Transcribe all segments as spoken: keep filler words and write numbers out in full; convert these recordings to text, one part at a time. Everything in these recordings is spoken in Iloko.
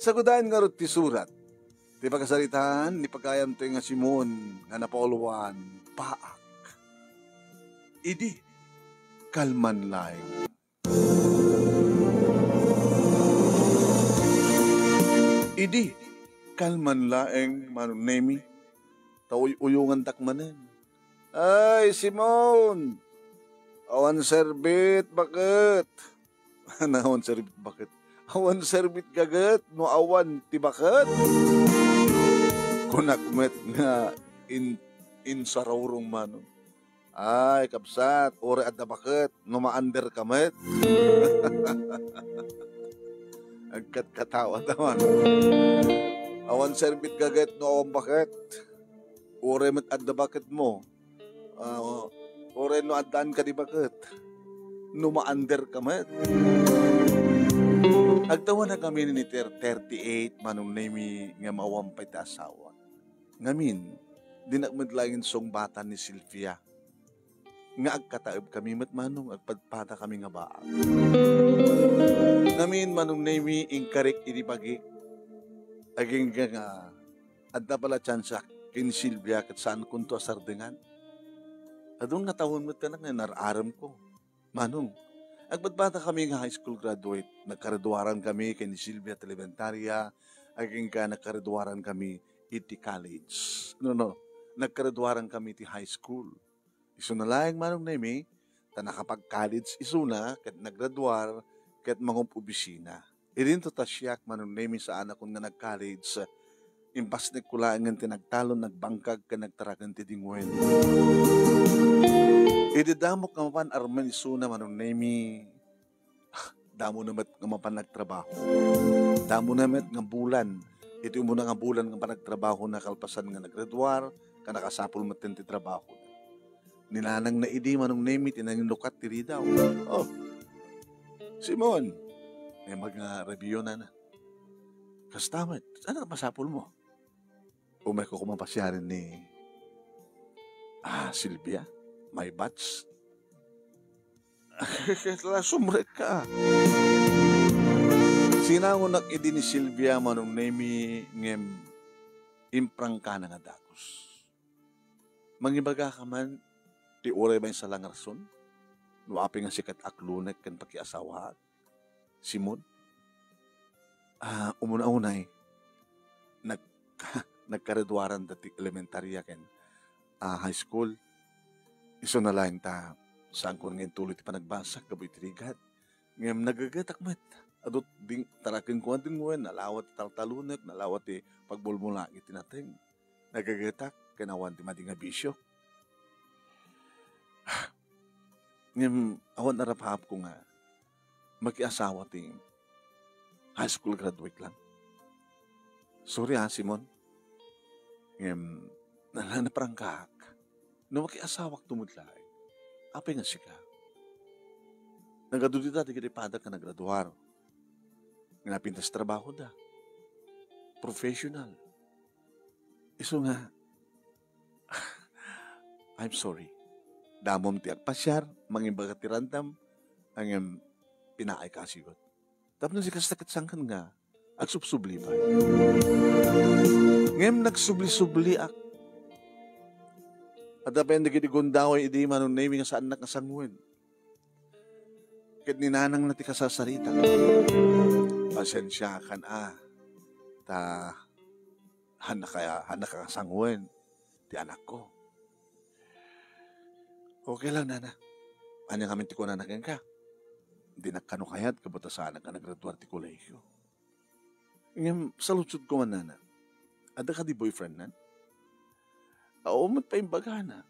Sagudayen ngarud ti surat ti pakasaritaan ni pagayamto nga Simon nga napauluan, Paak. Idi kalman laeng. Idi kalman laeng, Manong Nemi, ta uy-uyongantak manen. Ay, Simon! Awan serbit, baket! Awan serbit, baket? Awan serbit gaget no awan ti baket? Kunak met nga in-, insarurong, Manong. Ay, kabsat, uray adda baket, no maander ka met. Agkatkatawa ta, Manong. Awan serbit gaget no awan baket. Uray met adda baket mo. Ah, uray no addaan ka di baket. No maander ka met. Agtawana kami ni ter-, thirty-eight, Manong Nemi, nga maawan pay ti asawa. Ngamin, dinak met laeng sungbatan ni Silvia nga agkataeb kami met, Manong, agpadpada kami nga baak. Ngamin, Manong Nemi, inkarik idi bagik. Agingga nga adda pala tiansiak ken Silvia ket saankonto a sardengan. Adun nga tawen met kanak nga inar-aremko. Manong, agpadpada kami nga high school graduate. Nagkagraduaran kami ken ni Silvia ti elementarya, agingga nagkagraduaran kami iti college. No, no, nagkagraduaran kami iti high school. Isuna laeng, Manong Nemi, ta nakapag-college isuna ket naggraduar ket mangub-obisina. Idinto ta siak, Manong Nemi, saanakon nga nag-college. Impasnekko laengen ti nagtalon, nagbangkag ken nagtaraken ti dingwen. Idi damok nga mapan armen isuna, Manong Nemi, damona met nga mapan nagtrabaho. Damona met nga bulan. Iti umuna nga bulan nga panagtrabahona kalpasan nga naggraduar, ket nakasapul metten ti trabahona. Ni nanangna idi, Manong Nemi, ti nanginukat ti ridaw. "Oh, Simon," naimbag nga rabiyo, nana. "Kasta met, saan a masapulmo?" "Umayko koma pasiaren ni, ah, Silvia, my batch." "Ket la, sumrekka." Sinangonak idi ni Silvia, Manong Nemi, ngem imprangkana nga dagus. "Mangibagaka man ti uray maysa lang rason no apay nga sika ti aklonek ken pakiasawaak, Simon?" "Ah, umuna unay, nag-, nagkagraduaranda ti elementarya ken, ah, high school. Isuna laeng ta saanko nga intuloy ti panagbasak gapu iti rigat. Ngem nagagetak met. Adu ti ding-, tarakenko nga dingwen, nalawa ti taltalonek, nalawa ti pagmulmulaak iti nateng. Nagagetak ken awan ti madi nga bisio." Ngem awan a rapaapko nga makiasawa ti high school graduate lang. Sorry, ah, Simon. Ngem, na-, naprangkaak. No makiasawak tumud laeng, apay nga sika? Nagadu dita dagiti padak nga naggraduar. Nga napintas trabaho da. Professional. Isu nga, I'm sorry. Damom ti agpasiar, mangimbaga ti randam, ngem pinaay ka sigot. Tapno di kasta ket sangkan nga agsubsubli pay. Ngem nagsubli-subliak. Adda pay dagiti gundaway idi Manong Nemi nga saannak nga sangoen. Ket ni nanangna ti kasasarita. Pasensiakan a, ta haannak a, haannak a sangoen ti anakko. Okay lang, nana. Ania ngamin ti kunana kenka? Dinak kano kayat gapu ta saanak nga naggraduar ti kolehio. Ngem saludsodko man, nana. Adda kadi boyfriendnan? Awan met pay imbagana.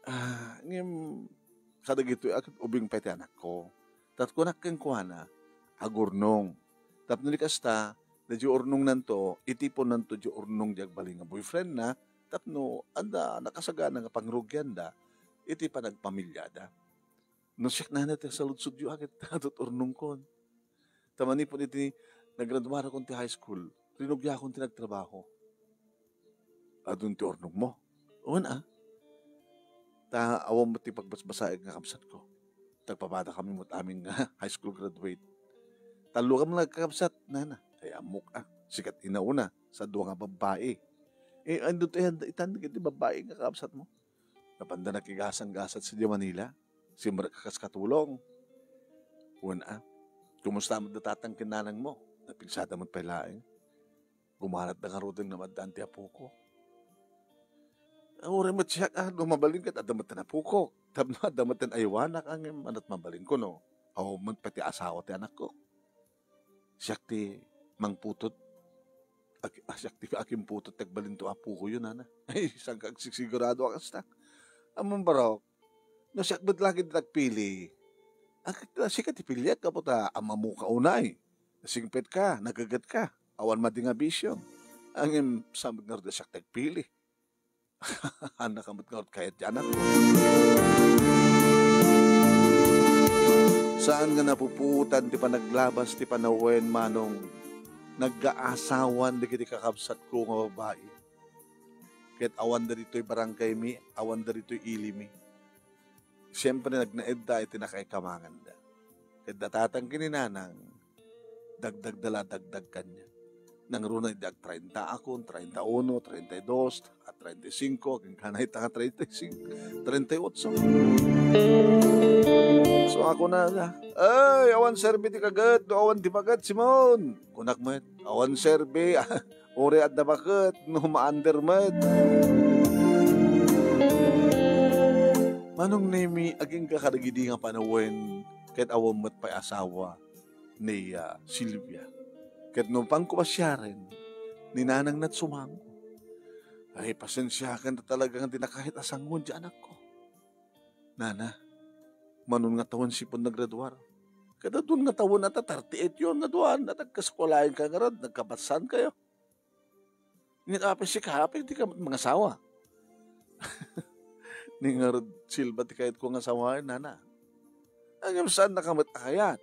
Ah, ngem kadagitoy a ket ubing pay ti anakko. Ta kunak kenkuana, agurnong. Tapno di kasta, diay urnongnanto, itiponnanto diay urnong diay agbalin nga boyfriendna, tapno adda nakasagana nga pangrugianda iti panagpamiliada. No siak nana ti saludsodyo a ket adut urnongkon. Ta manipud iti nagraduarakon ti high school, rinugiakon ti nagtrabaho. Adun ti urnongmo? Wen a. Ta awan met ti pagbasbasaek nga kabsatko. Nagpapada kami met amin nga high school graduate. Tallo kami nga kakabsat, nana. Ay, ammok, ah. Sikat inauna, sa dua nga babbai. Eh, ando to yan, itan, iti babbai nga kakabsat mo. Napanda nakigasang-gasat sa di Manila. Simrek ka kas katulong. Wen, ah. Kumusta met da tatang ken nanang mo? Napigsada met pay laeng. Gumanat da ngaruden nga maddaan ti apoko. Uray met siak, ah, no mabalin ket adda met ti apoko. Tapno adda met ti aywanak, ngem ania't mabalin ko no awan met pay ti asawa ti anakko. Siak ti mangputot. Ak-, ah, siak ti akimputot ti agbalin to apokoyo, nana. Ay, saan ka agsigsigurado a kasta? Ammom, barok, no siak met laeng ti nagpili, ak-, sika ti piliek, gapu ta ammoka unay. Singpet ka, nageget ka, awan madi nga bisio. Ngem saan met ngarud a siak ti agpili? Annak met ngarud kayat ti anakko. Saan nga napupuotan ti panaglabas ti panawen, manong, nagkaasawan dagiti kakabsatko nga babai. Ket awanda ditoy barangaymi, awanda ditoy ilimi. Siempre, nagnaedda iti nakaikamanganda. Ket da tatang ken ni nanang, dagdagda la dagdag kaniak. Nangruna idi agtreinta akon, treinta uno, treinta y dos, a treinta y cinco, agingga ita nga treinta y cinco, treinta y ocho. So, ako na, "Ay, awan serbi ti kaget, no awan ti baket, Simon." Kunak met, "Awan serbi." Uray adda baket no maander met. Manong Nemi, agingga kadagidi nga panawen ket awan met pay asawa ni, ah, Silvia. Ket no panko pasiaren, ni nanang met sumangko. Ay, pasensiakan ta talaga nga di nakahit a sangoen ti anakko. Nana, manon nga tawen sipud nagraduar. Ket adun nga tawen ata, thirty-eight yon nga duan, nagkaskuelaen ka ngarud, nagkabassan kayo. Ni apay sika, apay di ka mangasawa. Ni ngarud Silvia ti kayatko nga asawaen, nana. Ngem saan na ka met a kayat?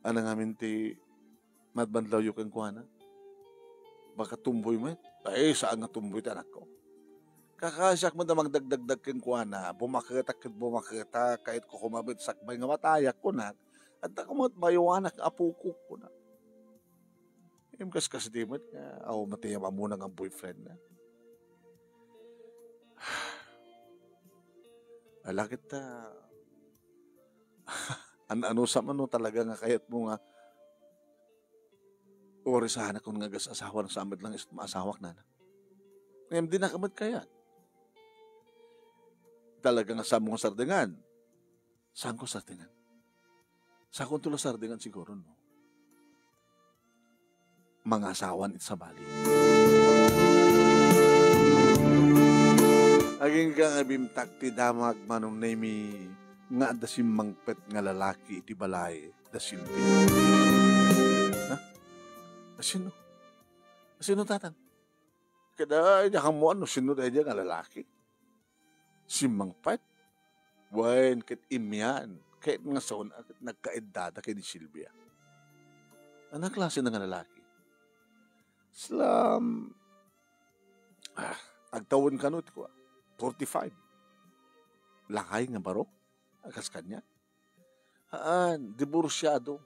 Ania ngamin ti madbanlawyo kenkuana? Baka tomboy met? Ay, saan nga tomboy ti anakko. Kakasiak met a mangdagdagdag kenkuana, bumaketak ket bumaketak, kayatko koma met sakbay nga matayak, kunak, adda koma met bayuanak nga apokok, kunak. Ngem kaskasdi met nga, aw, matiyam amuna nga boyfriend na. Ala ket ta, an-, ano sa man no talaga nga kayatmo nga orisanak nga agas-asawa, no saan met lang isu ti maasawak, nana. Ngem di na ka met kayat. Talaga nga saanmo nga sardengan. Saanko sardengan? Saanko la sardengan siguro, no? Mangasawan iti sabali. Agingga nga bimtak ti damag, Manong Nemi, nga adda simmangpet nga lalaki iti balay da Silvia. Ha? Asino? Asino, tatang? Kada, ay, diak ammoan no sino daydiay nga lalaki. Simmangpet. Wen, ket immian. Ket nga saon a ket nagkaeddada ken ni Silvia. Ania klase na nga lalaki? Slam. Ah, agtawen kano ti kua. Forty-five. Lakay nga baro. Akas kanya. Haan, diborsiado.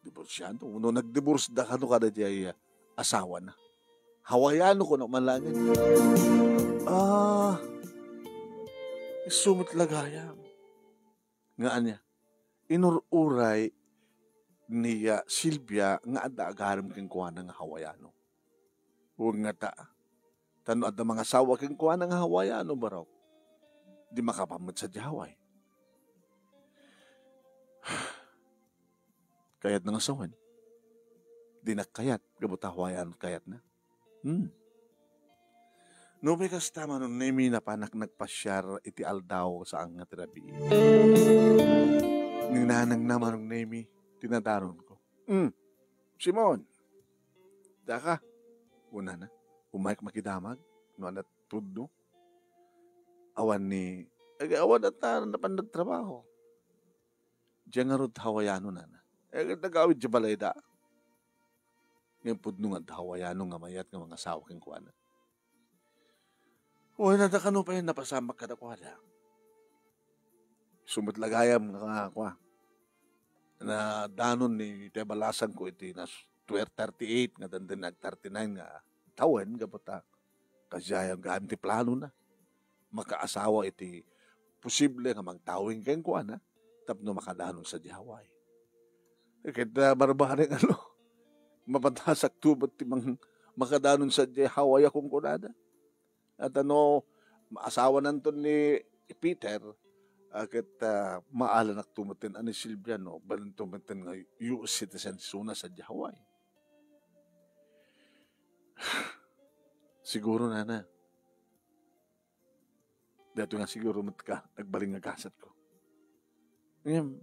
Diborsiado? No nagdiborsda kano kada diay asawana. Hawaiano kuno man laeng. Ah, isu met la gayam. Nga ania? Inur-uray ni, ah, Silvia nga adda agarem kenkuana nga Hawaiano. Wen ngata, ta no adda mangasawa kenkuana nga Hawaiano, barok, di makapan met sadiay Hawaii. Kayatna nga sawen. Dinak kayat, gapu ta Hawaiano kayatna. Hmm. Nupay kasta, Manong Nemi, napanak nagpasiar iti aldaw saan nga ti rabii. Ni nanangna, Manong Nemi, ti nadaronko. Hmm. Simon, daka. Kunana, umayek makidamag, no ania ti pudno. Awan ni, ag-, awan ata napan nagtrabaho. Diay ngarud Hawaiano, nana. Eh, nagawid diay balayda. Ngem pudno nga adda Hawaiano nga mayat nga mangasawa kenkuana. Wen, adda kano pay napasamak kadakuada. Isu met la gayam nga, kua, nadanon ni, ti balasangko iti nas-, twer-, thirty-eight nga dandani nag-thirty-nine nga tawen, gapu ta kasdiay gayam ti planona. Makaasawa iti posible nga mangtawing kenkuana tapno makadanon sadiay Hawaii. Ket, ah, barbareng, ano, mapatasakto met ti mang-, makadanon sadiay Hawaii a kunkunada. At ano, maasawananto ni Peter, ah, ket, ah, maalanakto metten a ni Silvia, no, balinto metten nga U S citizen isuna sadiay Hawaii. Siguro, nana, daytoy nga siguro met ka, nagbalin nga gasatko. Ngem,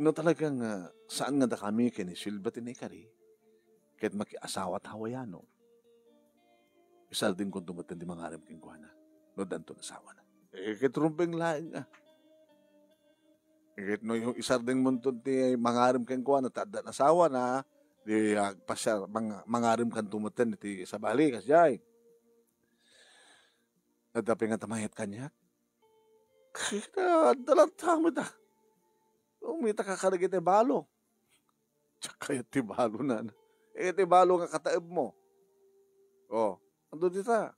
no talaga nga saan nga dakami ken ni Silvia ti naikari, ket makiasawa ti Hawaiano, isardengkonto metten ti mangarim kenkuana no addanton asawana. Eh, ket rumbeng laeng, ah. Ket no isardengmonto ti mangarim kenkuana ta addan asawana, di agpasiar-, mang-, mangarimkanto metten iti sabali, kasdiay. Adda pay nga adda mayat kaniak? Ket adda latta met, ah. Umitaka kadagiti balo. Diak kayat ti balo, nana. Eh, ti balo nga kataebmo. Oh, adu dita.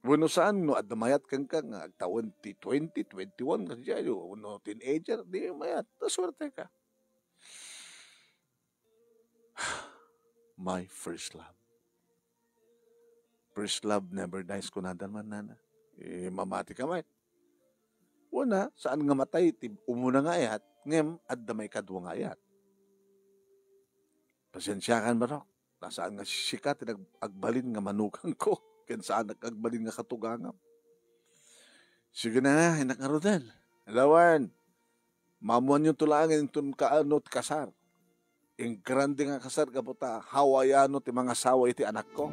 Wenno saan no adda mayat kenka nga agtawen ti twenty, twenty-one, kasdiay, wenno teenager, di mayat. Ta suerteka. My first love. First love never dies, kunada man, nana. Eh, mamatika met. Wen, saan nga matay ti umuna nga ayat, ngem adda maikadua nga ayat. Pasiensiakan, manok. Ta saan nga sika ti nag-, agbalin nga manugangko, ken saanak agbalin nga katugangam. Sige, nana, innak ngaruden. Lawen, maammoanyo to laeng inton kaano ti kasar. Ingrande nga kasar gapu ta Hawaiano ti mangasawa iti anakko.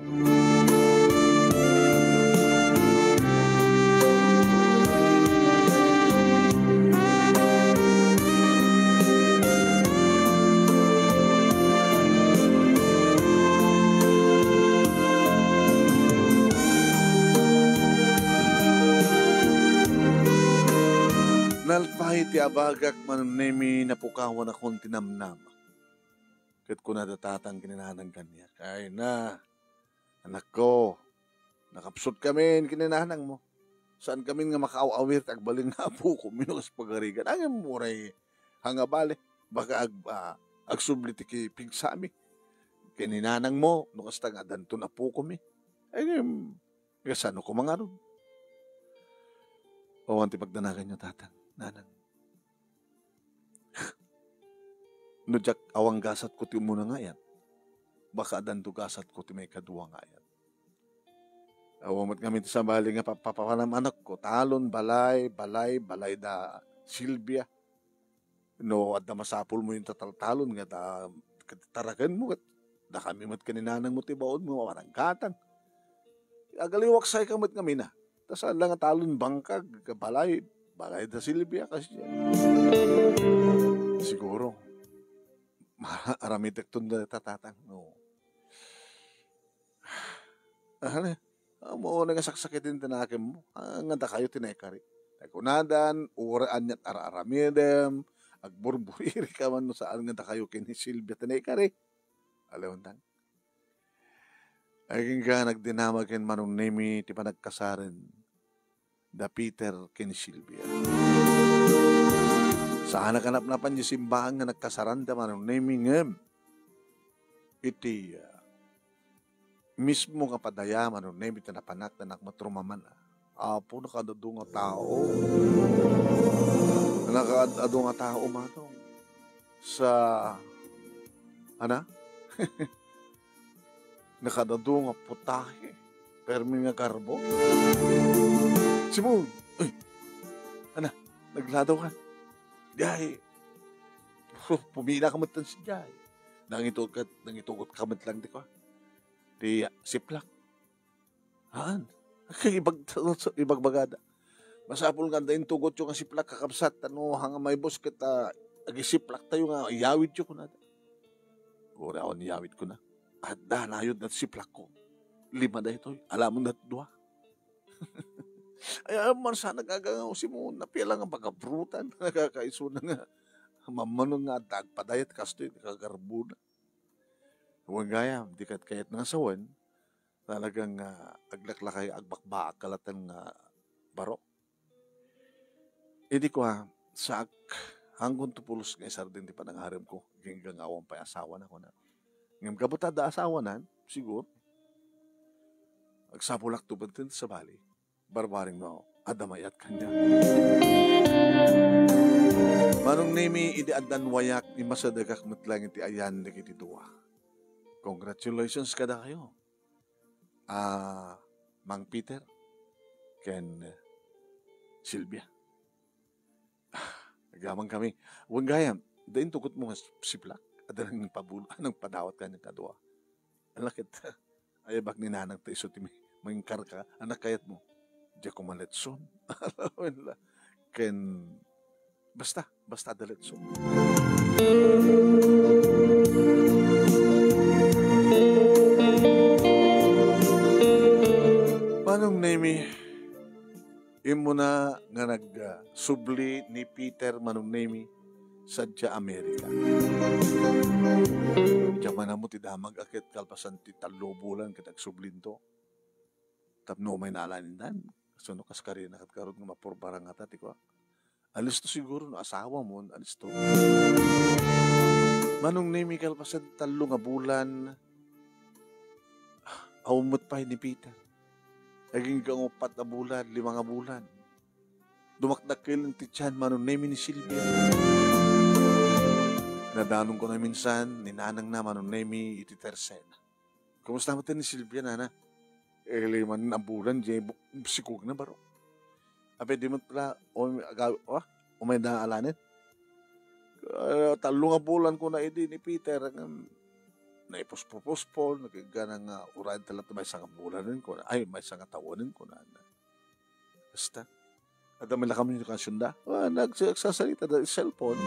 Nalpay ti abagak, Manong Nemi, napukawanakon ti namnama. Ket kuna da tatang ken ni nanang kaniak, "Ay na, anakko, nakapsutkamin ken ni nanangmo. Saankamin nga makaaw-awir ti agbalin nga apokom wenno kas pagarigan. Ngem uray hangabali, baka ag-, ah, agsubli ti ki-, pigsami ken ni nanangmo no kasta nga addanton apokomi. Ay, ngem, kasano koma ngarud?" Awan ti pagdanaganyo, tatang, nanang. No diak awan gasatko ti umuna nga ayat, baka addanto gasatko ti maikadua nga ayat. Awan met ngamin ti sabali nga pa-, papapanam anakko, talon, balay, balay, balay da Silvia. No adda masapulmo nga tataltalon nga da-, tarakenmo, ket dakami met ken ni nanangmo ti baonmo, awan aggatang. Agaliwaksayka met ngamin, a. Ta saan la nga talon bangkag, balay, balay da Silvia, kasdiay. Siguro, aramidekton dayta, tatang, no. Ano, ammo nga saksakiten ti nakemmo, a, nga dakayo ti naikari. Kunadan, uray aniat ar-aramidem, agburburiri ka man no saan nga dakayo ken ni Silvia ti naikari. Alewentang. Agingga nagdinamag ken Manong Nemi ti panagkasaren da Peter ken Silvia. Saanak a napnapan diay simbaan nga nagkasaran da Manong Nemi ngem iti, ah, mismo nga padaya, Manong Nemi, ti napanak, nanak met rumaman, ah. Apo, nakaad-adu nga tao. Nakaad-adu nga tao, Manong. Sa, ana? Nakaad-adu nga putahe. Permi nga garbo. Simon! Uy! Ana, nagladaw ka. Diay. Huh, pumila ka met sadiay. Nangitugot ka, nangitugot ka met lang ti kua. Ti siplak. Haan. Kay ibag-, ibagbagada. Masapul nga adda intugotyo nga siplak, kakabsat, ta no hanga maibus ket, ah, agisiplaktayo nga iyawidyo, kunada. Uray awan iyawid, kuna. Adda nayod nga siplakko. Lima daytoy. Alamon dat dua. Ay, ay, man sana gagangaw si Mona, pia lang nga bagabrutan, nakakaisuna nga mammanon nga adda agpadayat kastoy, kagarbuna. Wen gayam, di ket kayat nga sawen, talagang, ah, aglaklakay, agbakbaak ka latta nga barok. Idi kua, saak, hanggon to pulos nga isardeng ti panangarem ko, agingga nga awan pay asawana, kuna. Ngem gapu ta adda asawanan, siguro, agsapulak to benten sabali, barbareng no, adda mayat kaniak. Manong Nemi, idi addan wayak, immasidegak met laeng iti ayan dagiti dua. Congratulations kadakayo. Ah, Mang Peter ken Silvia. Ah, agyamankami. Wen gayam, diay intugotmo nga siplak? Adda nang pabulo, nang padawat kaniak kadua. Ala ket, ay, bak ni nanang ta isu ti may-, mangkarka, anak kayatmo. Diak ko maletson. Wen la, ken, basta, basta adda letson. Manong Nemi, immuna nga nag, ah, subli ni Peter Manong Nemi sadiay Amerika. Diay manammo ti damag a ket kalpasan ti tallo bulan ket agsublinto. Tapno umay naalanindan, kasano kas karina ket garud nga mapurbarangata ti kua. Alisto siguro no asawamon, alisto. Manong Nemi, kalpasan tallo nga bulan, awan met pay ni Peter. Agingga nga uppat a bulan, lima nga bulan. Dumakdakkel ti tian Manong Nemi ni Silvia. Nadanonko na minsan ni nanangna Manong Nemi iti tersena. Kumusta met ni Silvia, nana? Eh, lima a bulan, diay bu-, sikogna barok. Apay di met pala, um, aga-, ah, umay naalanin? Ah, tallo nga bulan kuna idi ni Peter, ngem naipuspo-pospon, nagigana nga, uray talaga maysa nga bulanen kuna, ay, maysa nga tawonen kuna. Basta. Adda met la komunikasionda. Ah, nagsa-, nagsasalita da cellphone.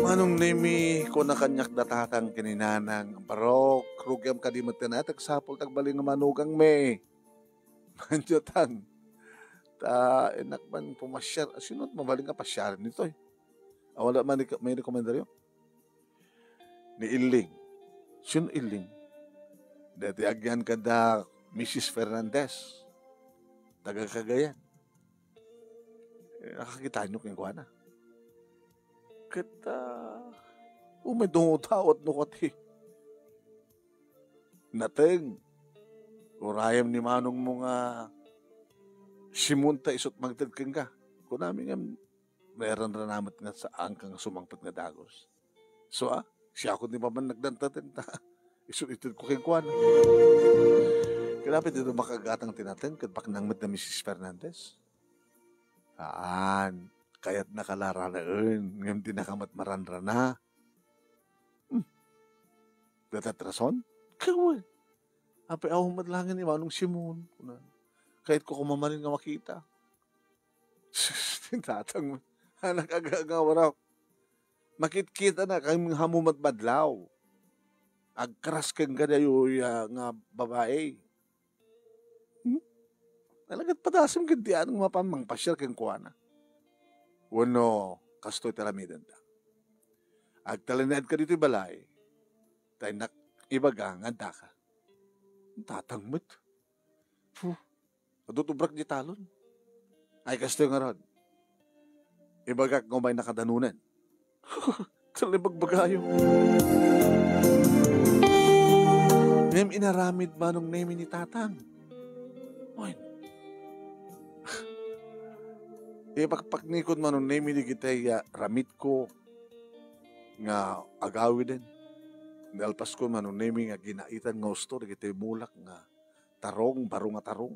Manong Nemi, kuna kaniak da tatang ken ni nanang, barok, rugiam kadi met ti nayat, agsapul ta agbalin nga manugangmi. Mandiatang. Ta, innak man pumasiar. Sino mabalin nga pasiaren ditoy? Awan la man ni-, may rekomendaryo? Ni Illing. Sino Illing? Dati agyan kada Missus Fernandez. Taga Cagayan. Eh, nakakita nyo kenkuana? Ket, ah, umay dungdawat no kati. Nateng. Urayam ni manong mo nga simunta isut mangted kenka. Kunami ngem, naranrana met nga saanka nga sumangpet nga dagus. So, ah, siakon ni Paman nagdantaten ta. Isu-, ited ko kenkuana. Kinapi dito makagatang tinateng, ket baknang met na Missus Fernandez. Aan, kayat na kalaranaen, ngem di nakamat maranrana. Hmm. Datat rason? Kawen. Apay awan met langen ni Manong Simon. Kuna, kayat ko kumamalin nga makita. Sus, ti tatang mo. Anak aga nga warak. Makitkita na kami nga hamumat badlaw. Agkaras ken kadayo ya nga babae. Hmm? Talagat padasem ken ti anong mapamangpasiar ken kuana. Wenno, kastoy ti aramidenta. Agtalinaed ka ditoy balay, ta innak ibaga nga addaka. Tatang met. Puh. Adut ubrak di talon. Ay, kastoy ngarud. Ibagak nga umay nakadanunan. Talaga ibagbagayo. Ngem inaramid Manong Nemi ni Tatang. Ay. Ipakpaknikon Manong Nemi digitay, ah, ramitko nga agawiden. Nalpaskon Manong Nemi nga ginaitan nga usto digitay mulak nga tarong, baro nga tarong.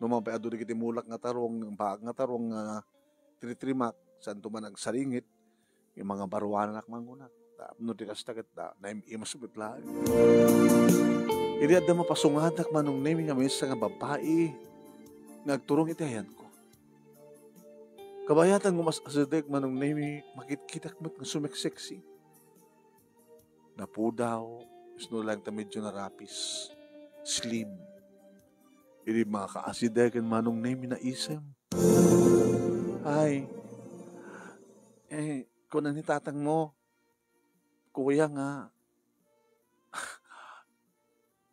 No mapay adu dagiti mulak nga tarong, baag nga tarong nga tritrimak, santo man agsaringit, yung mga baruanak mangunak. Tapno ti kasta ket da, naim-imas met laeng. Idi adda mapasungatak Manong Nemi nga maysa nga babai nga agturong iti ayanko. Kabayatan nga mas asideg Manong Nemi, makitkitak met nga sumeksexy. Napudaw, isno lang ta medyo narapis. Slim. Idi makaasidegen Manong Nemi naisem. Ay, eh, kuna ni tatang mo, kuya nga,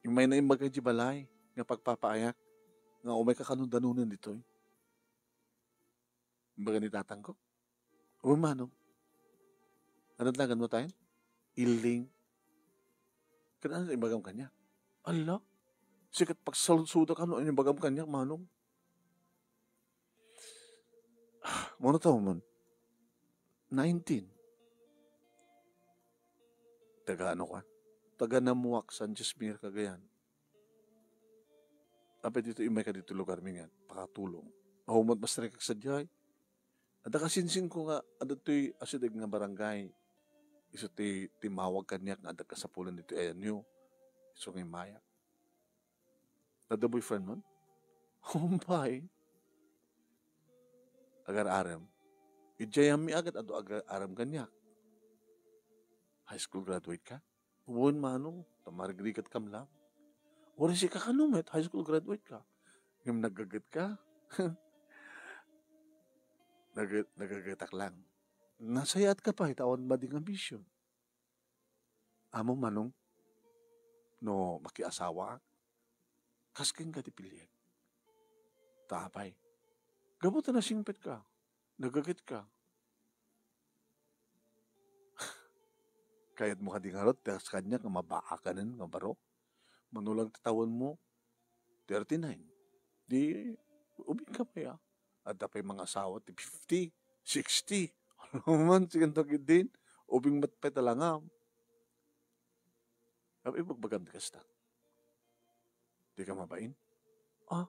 imay na imbaga di balay, nga pagpapaayak, nga umay ka kano danunan ditoy. Imbaga ni tatang ko, "O, Manong, ano talaga mo tayo? Iling." Kada ano imbagam kanya? Ala, sikat pagsalsuda kano ano imbagam kanya, Manong? Mano taon man? Nineteen. Taga ano ka? Taga Namuak, Sanchez Mir, Cagayan. Apay dito, imay ka dito lugar mi nga, pakatulong. Ahumat mas rekak sa diay. Adda kasinsin ko nga, adda to'y asideg nga barangay. Isu ti, ti mawag kaniak nga adda kasapulan dito ayan yo. Isu nga imaya. Adda boyfriend mo? Humpay. Agar-arem. Idiay mi agad adu agar-arem kaniak. High school graduate ka? Wen, Manong, ta marigrigat kam lang. Uray sika kano met, high school graduate ka. Ngem naggaget ka? Nag-, naggagetak lang. Nasayaat ka pay, ta awan madi nga bisyo. Amo, Manong, no makiasawaak, kas kenka ti piliek. Ta apay, gapu ta nasingpet ka, naggaget ka. Kayat mo kadi ngarud, ti kas kaniak nga mabaakanen nga baro? Mano lang ti tawen mo, thirty-nine. Di, ubing ka pay, ah. Adda pay mangasawa ti fifty, sixty. Ano man, sige, to, din, ubing met pay talangam. Apay ibagbagam ti kasta? Di ka mabain? Ah,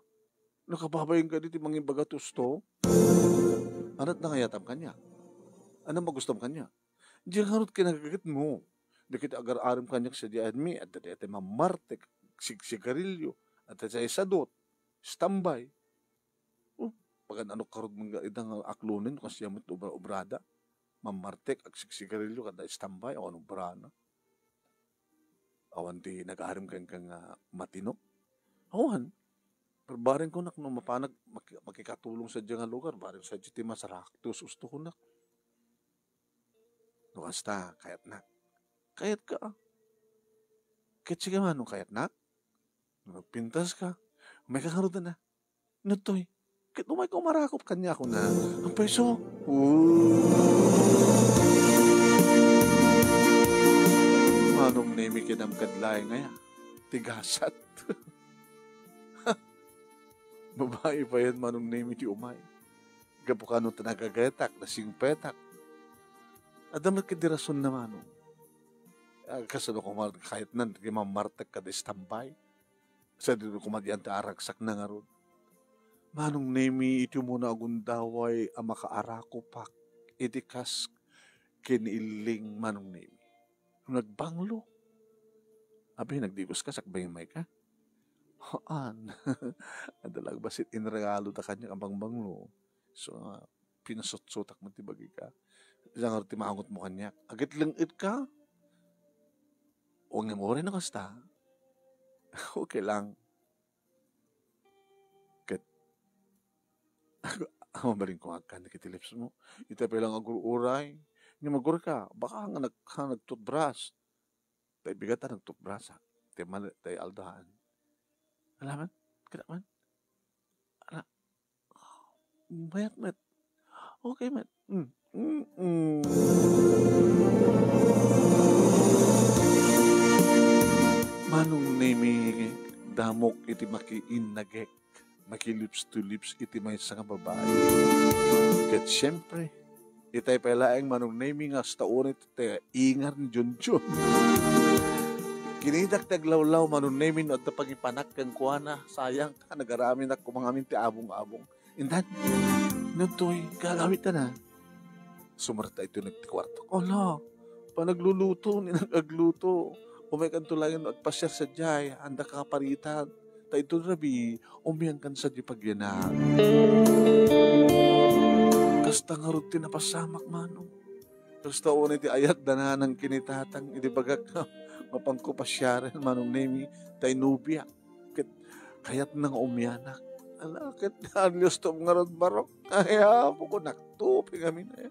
nakababain ka di ti mangimbaga ti usto? Anat nangayatam kaniak? Anam a gustom kaniak? Diay ngarud kinagaget mo. Dagiti agar-arem kaniak sadiay mi, adda dayta mammartek, sigsigarilyo, adda dayta sadot, istambay. Oh, pagan-ano karud man nga ida nga aklonen, kas siya met obra-obrada. Mammartek, agsigsigarilyo, kada istambay, awan obrana. Awan ti nag-arem kenka nga matino? Awan. Pero bareng kunak no mapanag maki-, makikatulong sadiay nga lugar, bareng sadiay ti masarakto, usto kunak. No kasta, kayatnak. Kayat ka, ah. Ket sige man, no kayatnak. No nagpintas ka, may ka ngarud na. Nagtoy, ket umay ka umarakop kaniak, kuna. Apay isu? Ooh. Manong Nemi, kidam kad laeng aya. Ti gasat. Babai payen, Manong Nemi, ti umay. Gapu kano ta nagagetak, nasingpetak. Adda met kadi rasonna, Manong. Ah, kasano koma kayatna, ti mammartek kada istambay. Sadino koma diay ti aragsakna ngarud. Manong Nemi, iti umuna a gundaway a makaarakopak iti kas ken ni Illing, Manong Nemi. No nagbanglo. Abi, nagdigos ka, sakbay may ka? Haan. Adda la bassit inregalo da kaniak a bangbanglo. So, ah, pinasutsutak met ti bagika. Siya ngarud ti maangot mo kaniak. Agitleng-et ka? O ngem uray no kasta. Okay lang. Ket, mabalin ko nga agkan dagiti lips mo. Ita pay lang agur-uray. Ngem agur ka, baka nga nag-, nga nag-toothbrush. Tay bigat a nag-toothbrush, ha? Tay mal-, tay aldahan. Alaman? Kada man? Ala, mayat met. Okay met. Mm. Mm-mm. Manong Nemi, damok iti makiinnagek, makilips to lips iti maysa nga babai. Ket siempre, itay pay laeng Manong Nemi nga asta unay ti ingar ni Junjun. Kinitak ti aglawlaw, Manong Nemi, no adda pangipanak kenkuana, sayang, nagaraminak koma ngamin ti abong-abong. Intan, nagtoy, gagawit na. Sumarta ito nagti kwarto. Ala, panagluluto, ni nagagluto. Umay kanto laeng no agpasiar sadiay, anda ka paritan. Ta ito rabi, umiang kan sadiay pagyanak. Kasta ngarud ti napasamak, Manong. Kasta unay ti ayat da nanang kinitatang, idi bagak, mapanko pasiaren, Manong Nemi, tay nobia. Ket Kayatna nga umianak. Ala, ket alios to ngarud, barok. Ay, Apo ko, naktupi ngamin, ay.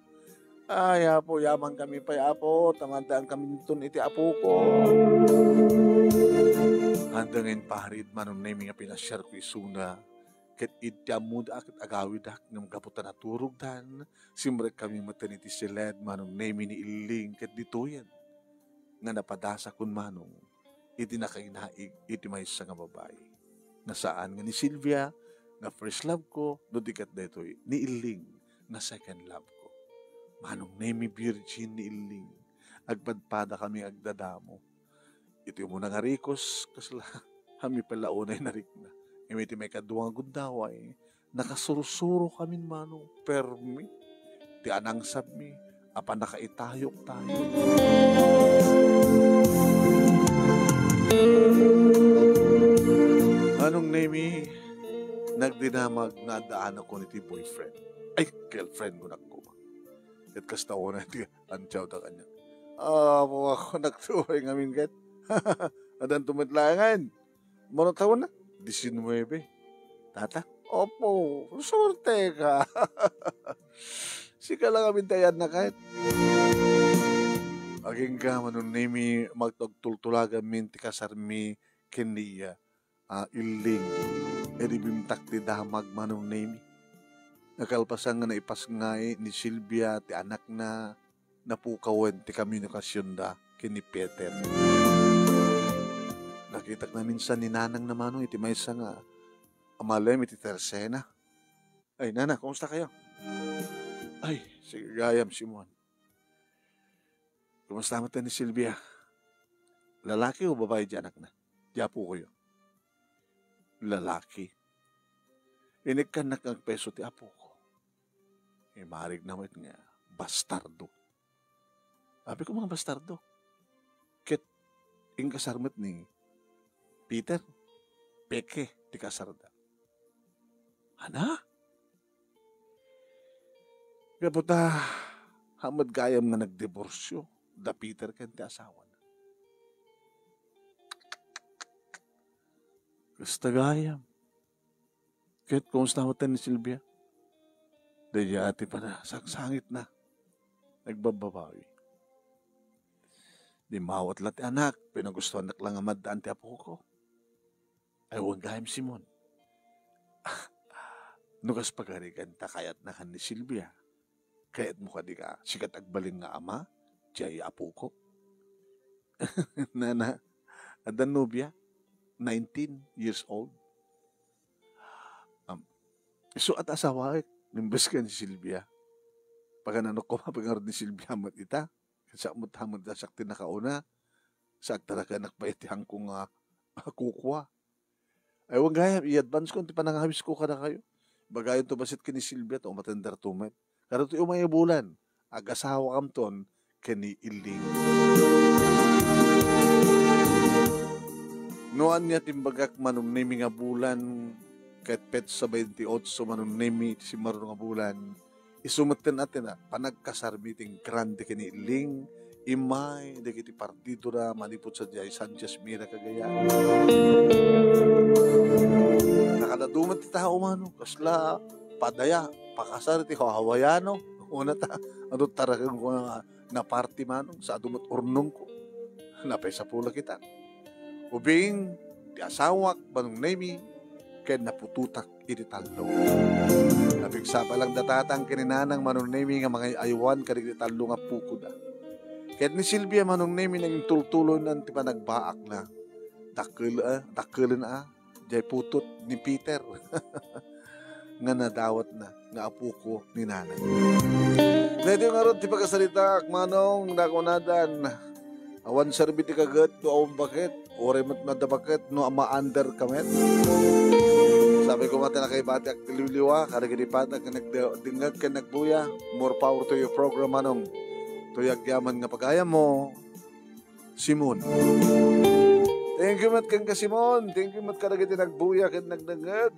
Ay, Apo, yaman kami pay, Apo, ta maaddaan kami ton iti apo ko. Anda nga inparit, Manong Nemi, nga pinasiarko isuna, ket idi ammoda ket agawidak, ngem gapu ta naturogdan, simrek kami metten iti siled, Manong Nemi, ni Illing ket ditoyen nga napadasakon, Manong, iti nakainaig iti maysa nga babai. Nga saan nga ni Silvia nga first love ko, no di ket daytoy ni Illing nga second love ko. Manong Nemi, virgin ni Illing. Agpadpada kami agdadamo. Iti umuna nga rikos, kasla kami pay la unay narikna. Ngem iti maikadua nga gundaway, nakasursuro kamin, Manong, permi ti anangsabmi a pannakaitayok-tayok. Manong Nemi, nagdinamag nga addaanakon iti boyfriend. Ay, girlfriend ko, nagkuma. Ket kasta unay ti antiawda kaniak. Apo, ako, nagtuloy ngamin ket. Adanto met laengen. Mano tawenna? Diecinuebe. Tata? Opo, suerte ka. Sika lang amin ti ayanna ket. Agingga, Manong Nemi, magtultulaganmin ti kasarmi ken ni, ah, Illing. Idi bimtak ti damag, Manong Nemi. Nakalpasan nga naipasngay ni Silvia ti anakna, napukawen ti komunikasionda ken ni Peter. Nakitak naminsan ni nanang na, Manong, iti maysa nga amalem iti tersena. Ay, nana, kumusta kayo? Ay, sige gayam, Simon. Kumusta met ni Silvia? Lalaki o babae di anakna? Di apo ko yun. Lalaki. Inikkannak nga agpeso ti apo ko. Imarig na met nga bastardo. Abi ko, mga bastardo. Ket inkasar met ni Peter, peke ti kasarda. Ana? Gapu ta, hamed gayam nga nagdiborsyo da Peter ken ti asawana. Kasta gayam. Ket kumusta met ni Silvia? Daydiay ti panasangsangitna. Nagbabbabawi. Dimmawat la ti anak, pinagustuannak la nga maddaan ti apo ko. Ay, wen gayam, Simon. No kas pagarigan ta kayatna ken ni Silvia, kayatmo kadi nga sikat agbalin nga ama, diay apo ko? Nana, adda nobia, nineteen years old. Um, isu at asawaek, imbes ken ni Silvia. Pagananok koma pay ngarud ni Silvia met ita. Sa met, hamed ta siak ti nakauna, sa agtarakenak pay ti hangko nga kukua. Ay, wen gayam, i-advance ko ti panangawisko kadakayo. Ibagayon to bassit ken ni Silvia, ta umatenderto met. Kadagitoy umay a bulan, agasawakamton ken ni Illing. No ania ti imbagak, Manong Nemi, nga bulan, ket petsa baintiotso, Manong Nemi, ti simmaruno nga bulan, isu metten a ti na-, panagkasarmi ti grande ken ni Illing, immay dagiti partidoda manipud sadiay Sanchez Mira, Cagayan. Nakadadu met ti tao, Manong, kasla padaya, pakasar ti Hawaiano. Una ta, adu ti tarakenko nga naparti, Manong, sa adu met urnongko. Napay sapulak ita. Ubing, ti asawak, Manong Nemi, ken naputotak iti tallo. Napigsapa lang da tatang ken ni nanang, Manong Nemi, nga mangay-aywan kadagiti tallo nga pukoda. Ket ni Silvia, Manong Nemi, nangintultuloynan ti panagbaakna. Dakkel, ah, dakkelen, ah, diay putot ni Peter nga nadawatna nga apuko ni nanang. Daytoy ngarud ti pakasaritaak, Manong, nakunadan. Awan serbi ti kaget no awan baket, uray met no adda baket no ama under ka met. Sabi ko met a nakaibatiak ti liwliwa, kadagiti patag nga nagdengngeg ken nagbuya, more power to your program, Manong. Toy agyaman nga pagayammo, Simon. Thank you met kenka, Simon. Thank you met kadagiti nagbuya ken nagdengngeg.